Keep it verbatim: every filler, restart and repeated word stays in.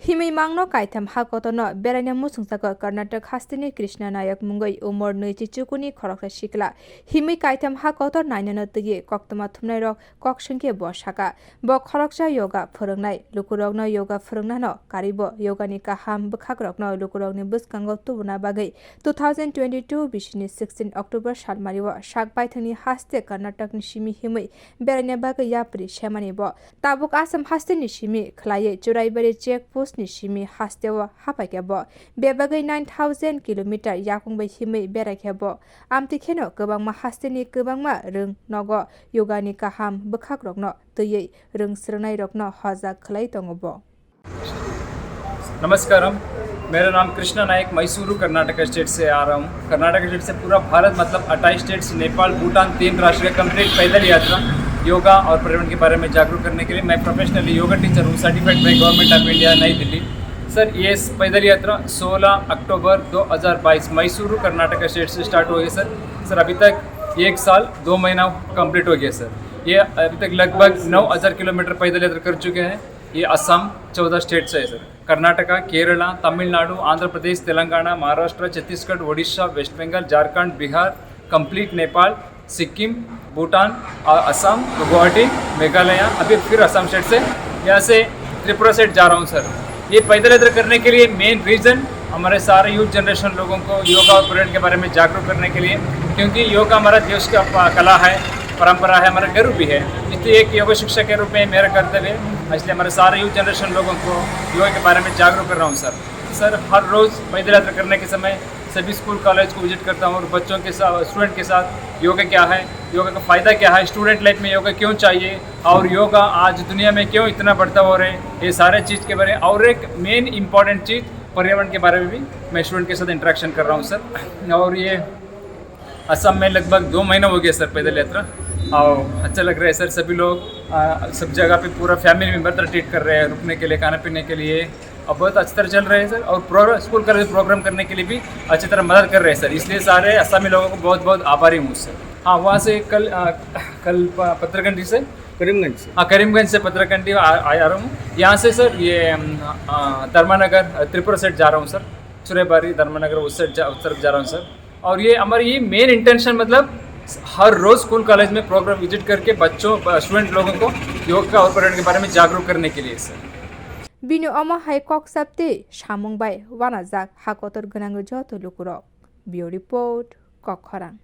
Himwi mangno kaitham ha kotorno beraina muchungjago Karnataka hasteni Krishna Nayak mungwi umor nwichi chukuni khoroksa sikla. Himwi kaitham ha kotor nainano twiwi koktwma thumnairok kok swngkhe bo sakha. Bo khoroksa yoga phwrwngnai. Lukurokno yoga phwrwngnano karwibo yogani kaham bwkhakrokno lukurokni bwskango tubuna bagwi two thousand twenty-two bisini sixteen October salmario sak baithangni haste Karnatakni simi himwi beraina bagwi yapri semani bo. Tabuk Assam hasteni simi khwlaiwi Churaibari check post ni simi hasteo haphaikhe bo. Bebagwi nine thousand kilometer yakung bai himwi beraikhe bo. Amtwi kheno kwbangma hasteni kwbangma rwng nogo yogani kaham bwkhakrokno twiwi rwng swrwngnairokno hojak khwlai tongo bo. नमस्कारम, मेरा नाम कृष्णा नायक, मैसूरू कर्नाटका स्टेट से आ रहा हूँ। कर्नाटका स्टेट से पूरा भारत, मतलब अट्ठाईस स्टेट्स, नेपाल, भूटान, तीन राष्ट्र का कंप्लीट पैदल यात्रा योगा और पर्यावरण के बारे में जागरूक करने के लिए। मैं प्रोफेशनली योगा टीचर हूँ, certified by government of India, नई दिल्ली। सर, ये पैदल यात्रा सोलह अक्टूबर दो हज़ार बाईस मैसूरू कर्नाटका स्टेट से स्टार्ट हुई है सर। सर, अभी तक एक साल दो महीना कंप्लीट हो गया सर। ये अभी तक लगभग नौ हज़ार किलोमीटर पैदल यात्रा कर चुके हैं। ये असम चौदह स्टेट से है सर, कर्नाटका, केरला, तमिलनाडु, आंध्र प्रदेश, तेलंगाना, महाराष्ट्र, छत्तीसगढ़, ओडिशा, वेस्ट बंगाल, झारखंड, बिहार, कंप्लीट नेपाल, सिक्किम, भूटान, अ-, असम, गुवाहाटी, मेघालय, अभी फिर असम स्टेट से, यहाँ से त्रिपुरा स्टेट जा रहा हूँ सर। ये पैदल यात्रा करने के लिए मेन रीज़न हमारे सारे यूथ जनरेशन लोगों को योगा और पर्यटन के बारे में जागरूक करने के लिए, क्योंकि योगा हमारा देश का प-, कला है, परंपरा है, हमारा गर्व भी है। इसलिए एक योगा शिक्षक के रूप में मेरा कर्तव्य है, इसलिए हमारे सारे यूथ जनरेशन लोगों को योगा के बारे में जागरूक कर रहा हूँ सर। सर, हर रोज़ पैदल यात्रा करने के समय सभी स्कूल कॉलेज को विजिट करता हूँ और बच्चों के साथ, स्टूडेंट के साथ योगा क्या है, योगा का फ़ायदा क्या है, स्टूडेंट लाइफ में योगा क्यों चाहिए और योगा आज दुनिया में क्यों इतना बढ़ता हो रहा है, ये सारे चीज़ के बारे में। और एक मेन इंपॉर्टेंट चीज़ पर्यावरण के बारे में भी मैं स्टूडेंट के साथ इंटरेक्शन कर रहा हूँ सर। और ये असम में लगभग दो महीना हो गया सर पैदल यात्रा, और अच्छा लग रहा है सर। सभी लोग, आ, सब जगह पे पूरा फैमिली मेम्बर तरह ट्रीट कर रहे हैं, रुकने के लिए, खाने पीने के लिए, और बहुत अच्छी तरह चल रहे हैं सर। और प्रोग्राम, स्कूल कॉलेज प्रोग्राम करने के लिए भी अच्छी तरह मदद कर रहे हैं सर। इसलिए सारे असमी लोगों को बहुत बहुत आभारी हूँ सर। हाँ, वहाँ से कल, आ, कल प-, पत्थरकंडी से, करीमगंज से। हाँ, करीमगंज से पत्थरकंडी आ, आ, आ रहा हूँ। यहाँ से सर ये, अम, आ, धर्मानगर, आ, त्रिपुरा साइड जा रहा हूँ सर। सुरेबारी, धर्मानगर उस साइड जा, उस तरफ जा रहा हूँ सर। और ये हमारी ये मेन इंटेंशन, मतलब हर रोज स्कूल कॉलेज में प्रोग्राम विजिट करके बच्चों, स्टूडेंट लोगों को योग का और पर्यटन के बारे में जागरूक करने के लिए sir. Bini omo hai kok chaptwi samung bai wanajak ha kotor gwnang joto lukurok. Bureau Report, Kokkhorang.